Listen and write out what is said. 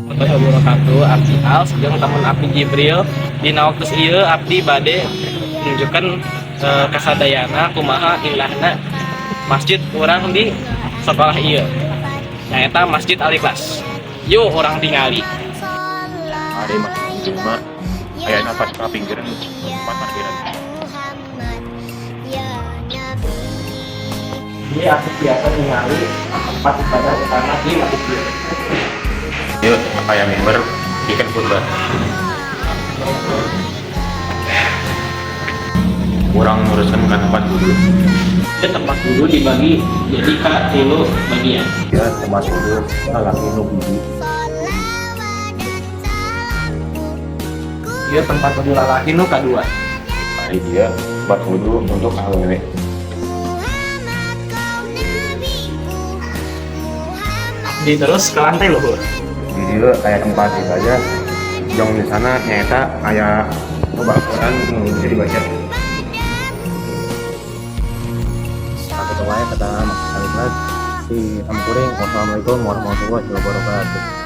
Warahmatullahi wabarakatuh. Abdi Als jeung temen abdi Jibril. Dina waktu ieu abdi bade menunjukkan kasadayana kumaha indahna masjid urang di sekolah ieu, nyaeta Masjid Al Ikhlas. Yuk, urang tingali. Ari masjid mah aya pas ka pinggiran tempat parkiran. Ieu abdi biasa ningali tempat ibadah utama di masjid ieu. Ieu aya mimbar pikeun khutbah. Urang neruskeun ka tempat wudu. Ieu tempat wudu dibagi jadi ka tilu bagian. Ieu tempat wudu lalaki nu hiji. Ieu tempat wudu lalaki nu kadua. Ari dieu tempat wudu untuk awewe. Abdi terus ke lantai luhur. Di dieu aya tempat ibadah. Jong di sana nyaeta aya loba Al-Quran nu bisa dibaca. Sakitu wae kata Masjid Al Ikhlas. Si Amkuring, wassalamualaikum warahmatullahi wabarakatuh.